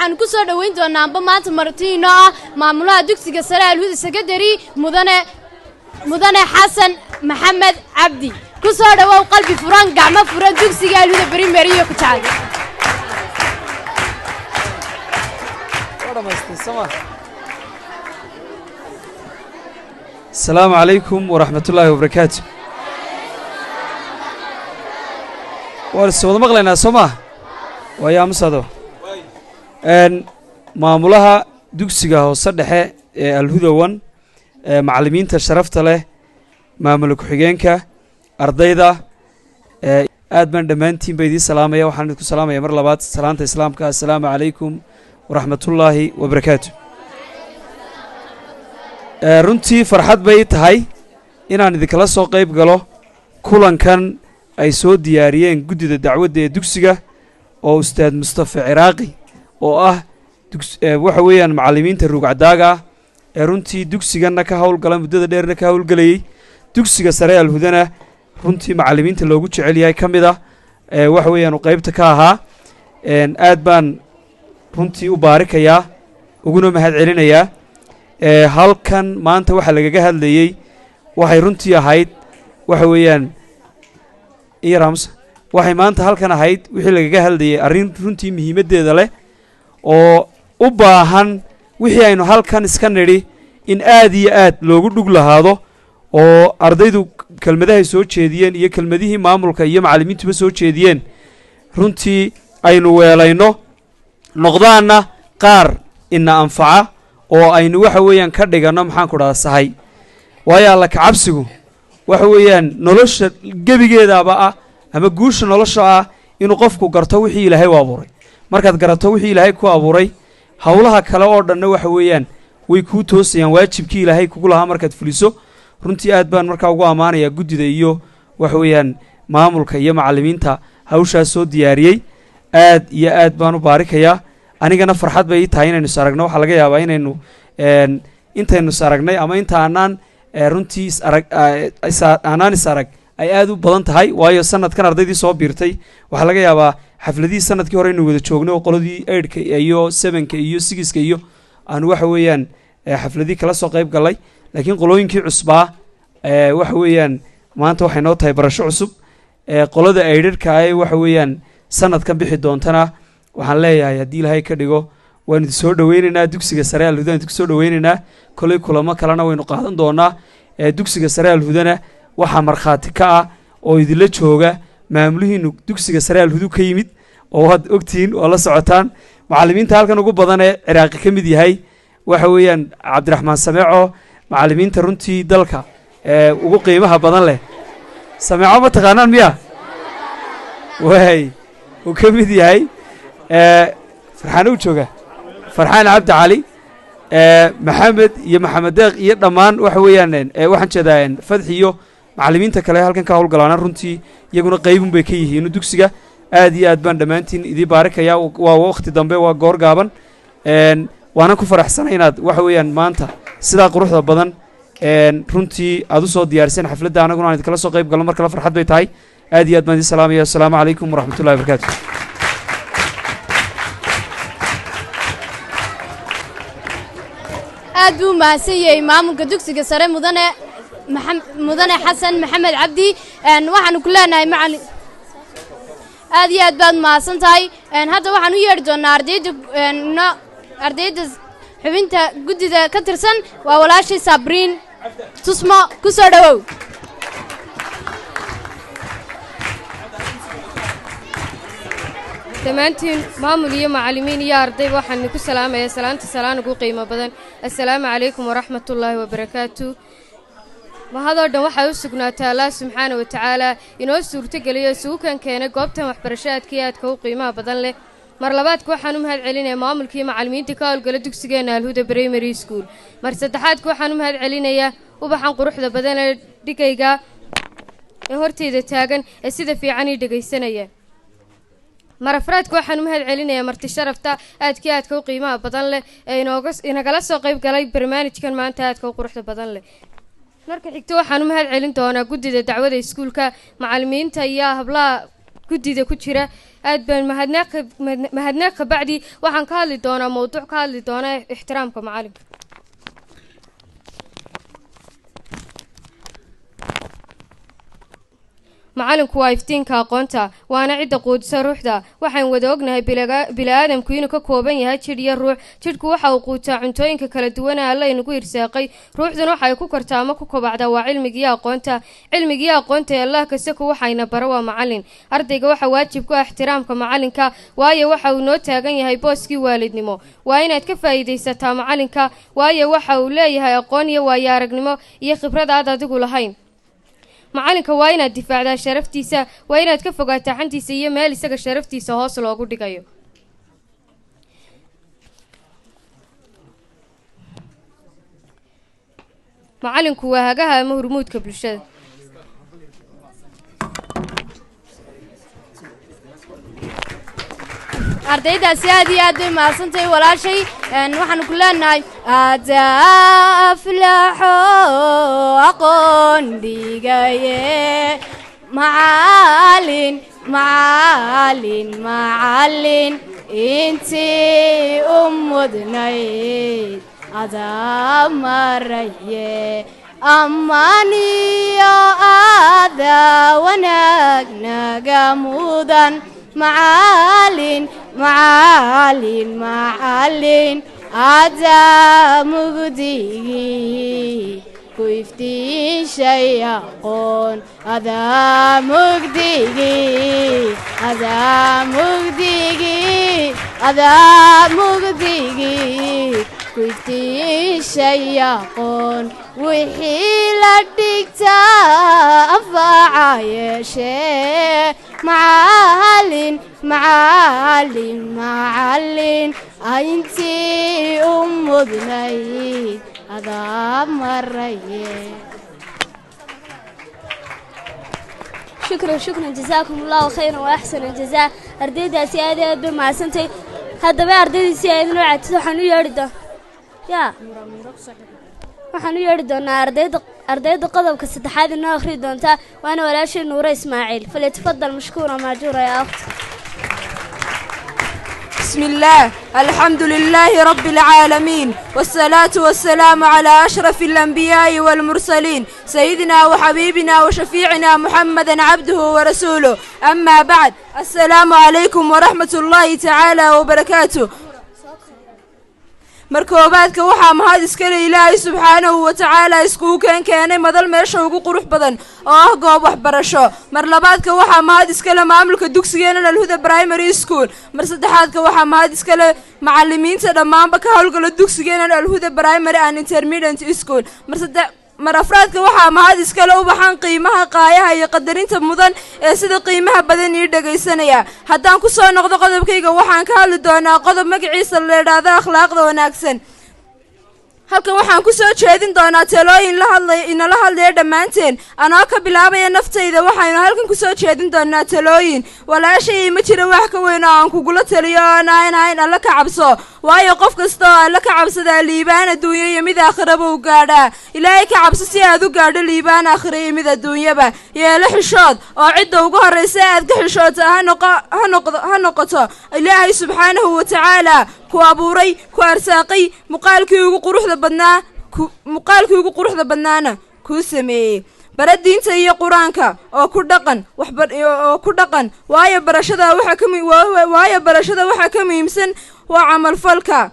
Waxaanu ku soo dhoweyn doonaa amba maanta martiino ah maamulaha dugsiga sare Alhuda Secondary, Mudane Xasan Maxamed Cabdi. Ku soo dhowow qalbi furan, gacmo furan, dugsiga Alhuda Primary iyo ku jecel. Asalaamu calaykum waraxmatullaahi wabarakaatu. Waan is wada maqlaynaa, soo maa? Waayo amusado maamulaha dugsiga hoose dhexe ee Alhuda One, macallimiinta sharafta leh, maamula ku-xigeenka, ardayda, aad baan dhammaantiin ba idiin salaamaya. Waxaan idinku salaamaya mar labaad salaanta islaamka: assalaamu calaykum waraxmatullaahi wabarakaatu. Runtii farxad bay tahay inaan idinkala soo qayb galo kulankan ay soo diyaariyeen guddida dacwadda ee dugsiga, oo Ustaad Mustafa Ciraaqi oo ah waxa weeyaan macallimiinta ruugcadaaga ah ee runtii dugsiganna ka howlgala, muddada dheerna ka howlgelayey, dugsiga sare Alhudana runtii macallimiinta loogu jecel yahay ka mid ah, waxa weeyaan uu qaybta ka ahaa. Aad baan runtii u baarikayaa uguna mahad celinayaa. Halkan maanta waxaa lagaga hadlayey waxay runtii ahayd, waxa weeyaan iyarams, waxay maanta halkan ahayd wixii lagaga hadlayay arrin runtii muhiimaddeeda leh oo u baahan wixii aynu halkan iska nidhi in aad iyo aad loogu dhug lahaado, oo ardaydu kelmadahay soo jeediyeen iyo kelmadihii maamulka iyo macallimiintuba soo jeediyeen runtii aynu weelayno, noqdaanna qaar ina anfaca oo aynu waxa weeyaan ka dhiganno, maxaan ku dhahdaa, sahay. Waayo alla kacabsigu waxa weeyaan nolosha gebigeedaaba ah ama guusha nolosha ah inuu qofku garto wixii Ilaahay u abuuray. Markaad garato wixii Ilaahay ku abuuray, howlaha kale oo dhanna waxa weeyaan way kuu toosayaan, waajibkii Ilaahay kugu lahaa markaad fuliso. Runtii aad baan markaa ugu ammaanayaa guddida iyo waxa weeyaan maamulka iyo macallimiinta hawshaas soo diyaariyey. Aad iyo aad baan u baarikayaa. Anigana farxad bay ii tahay inaynu is aragno. Waxaa laga yaabaa inaynu intaynu is aragnay ama inta aanaan runtii is arag, aanaan is arag ay aad u badan tahay, waayo sanadkan ardaydii soo biirtay waxaa laga yaabaa xafladihii sanadkii hore inuu wada joognay, oo qoladii eightka iyo sevenka iyo sixka iyo aanu waxa weeyaan xafladihii kala soo qayb galay. Laakiin qolooyinkii cusbaa waxa weeyaan maanta waxay noo tahay barasho cusub. Qolada eightadhka ee waxa weeyaan sanadkan bixi doontana waxaan leeyahay, haddii Ilaahay ka dhigo, waan idin soo dhoweynaynaa. Dugsiga sare Alhudana idinku soo dhoweynaynaa. Koley kulamo kalena waynu qaadan doonaa. Dugsiga sare Alhudana waxaa markhaati ka ah oo idinla jooga maamulihiinu dugsiga sare Alhudu ka yimid, oo waad ogtihiin, waa la socotaan. Macallimiinta halkan ugu badan ee Ciraaqi ka mid yahay, waxa weeyaan Cabdiraxmaan Sameeco, macallimiinta runtii dalka ugu qiimaha badan leh. Sameeco ma taqaanaan miya? Waay, uu ka mid yahay. Farxaan u jooga, Farxaan Cabdi Cali, Maxamed iyo Maxamed Deeq iyo dhammaan waxa weeyaan, waxaan jeedaa Fadxi iyo macallimiinta kale halkan ka howlgalaana, runtii iyaguna qaybun bay ka yihiin dugsiga. Aad iyo aad baan dhammaantiin idii baarikayaa. Waa waqti dambe, waa goor gaaban, waanan ku faraxsanay inaad waxa weeyaan maanta sidaa quruxda badan runtii aad usoo diyaariseen xafladda, anaguna aan idinkala soo qayb galno. Mar kale farxad bay tahay. Aad iyo aad baan idin salaamaya. Assalaamu calaykum waraxmatullahi wabarakatu. Aad buu mahadsan yahay maamulka dugsiga sare, Mudane Xasan Maxamed Cabdi. Waxaanu ku leenahay, macallin, aad iyo aad baad mahadsan tahay. Hadda waxaan u yeedhi doonaa ardayda xubinta guddida ka tirsan, waa walaashii Sabriin Tusmo. Ku soo dhowow. Dhammaantiin maamul iyo macallimiin iyo ardayba waxaan idinku salaamayaa salaanta salaan ugu qiimo badan: assalaamu calaykum waraxmatullaahi wabarakaatu. Mahadoo dhan waxay u sugnaatay Allah subxaana wa tacaala inoo suurtogeliyo isugu kan keenay goobtan waxbarasho aadka iyo aadka u qiimaha badan leh. Mar labaadka waxaan u mahad celinayaa maamulkii macallimiinta ka howlgala dugsigeenna Alhuda Primary School. Mar saddexaadka waxaan u mahad celinayaa ubaxan quruxda badan ee dhigayga ee horteyda taagan ee sida fiican ii dhegaysanaya. Mar afraadka waxaan u mahad celinayaa marti sharafta aadkii aadka u qiimaha badan leh ee inooga inagala soo qayb galay barnaamijkan maanta aadka u quruxda badan leh. Marka xigta waxaan u mahad celin doonaa guddida dacwada iskuulka, macallimiinta iyo hablaha guddida ku jira. Aad baan mahadnaq kabacdi waxaan ka hadli doonaa mowduuc ka hadli doonaa ixtiraamka macalinka. Macalinku waa iftiinka aqoonta, waana cidda quudisa ruuxda. Waxaan wada ognahay bili-aadamku inuu ka kooban yahay jidh iyo ruux. Jidhku waxa uu quutaa cuntooyinka kala duwan ee Alla inagu irsaaqay, ruuxduna waxa ay ku kortaa ama ku kobacdaa waa cilmigiiyo aqoonta. Cilmigiiyo aqoonta ee Allah kasako waxayna bara waa macalin. Ardayga waxa waajib ku ah ixtiraamka macalinka, waayo waxa uu noo taagan yahay booskii waalidnimo. Waa inaad ka faa'iidaysataa macalinka, waayo waxa uu leeyahay aqoon iyo waayo aragnimo iyo khibrad aad adigu lahayn. Macalinka waa inaad difaacdaa sharaftiisa, waa inaad ka fogaataa xantiisa iyo meel isaga sharaftiisa hoos loogu dhigayo. Macalinku waa hagaha ama hurmuudka bulshada. Ardaydaasi aad iyo aad bay mahadsantahay walaashay. Waxaanu ku leenahay adaa aflaxo aqoon dhigaye, macalin macalin macalin intii u mudnayd adaa maraye, ammaaniyo adaa wanaag naga mudan, macalin macalin macalin adaa mugdigii ku iftiishay aqoon, adaa mugdigii, adaa mugdigii, adaa mugdigii ku iftiishay aqoon, wixii la dhigtaa anfaca yeeshee, macalin macalin macalin intii u mudnayd adaa maraye. Shukran, shukran, jasaakum allahu khayran wa axsana aljazaa. Ardaydaasi aad iyo aad bay mahadsantay. Haddaba ardaydii si ay idinoo cadtid, waxaan u yeedhi doon yaa waxaan u yeedhi doonaa ardayda qodobka saddexaad inoo akhriyi doontaa, waana walaashay Nuure Ismaaciil. Falyatafadal mashkuura maajuura yaa akhti. بسم الله، الحمد لله رب العالمين، والصلاة والسلام على أشرف الأنبياء والمرسلين، سيدنا وحبيبنا وشفيعنا محمدا عبده ورسوله، أما بعد، السلام عليكم ورحمة الله تعالى وبركاته. Markoobaadka waxaa mahad iskale Ilaahay subxaanahu wa tacaala iskugu keenay madal meesha ugu qurux badan oo ah goob waxbarasho. Mar labaadka waxaa mahad iskale maamulka dugsigeenan Alhuda Primary School. Mar saddexaadka waxaa mahad iskale macalimiinta dhammaanba ka howlgala dugsigeenan Alhuda Primary and Intermediate School. Mar saddex mar afraadka waxaa mahad iskale ubaxan qiimaha, qaayaha iyo qadarinta mudan ee sida qiimaha badan ii dhegaysanaya. Haddaan ku soo noqdo qodobkayga, waxaan ka hadli doonaa qodob magaciisa la idhaahdo akhlaaqda wanaagsan. Halkan waxaan ku soo jeedin doonaa talooyin la hadlaya inala hadlaya dhammaanteen, anoo ka bilaabaya naftayda. Waxaynu halkan ku soo jeedin doonaa talooyin. Walaashayay, ma jira wax ka weyn oo aan kugula taliyo oo aan ahayn Alla ka cabso, waayo qof kasta oo Alla ka cabsadaa liibaan adduunyo iyo mid aakhiraba u gaadhaa. Ilaahay ka cabso si aad u gaadho liibaan aakhira iyo mid adduunyaba. Yeelo xishood, oo cidda ugu horraysa aad ka xishoota ha noqoto Ilaahay subxaanahu wa tacaala, ku abuuray, ku arsaaqay, muuqaalkii ugu quruxda badnaana kuu sameeyey. Bara diinta iyo Qur-aanka oo ku dhaqan oo ku dhaqan, waayo barashada waxaa ka muhiimsan waa camalfalka.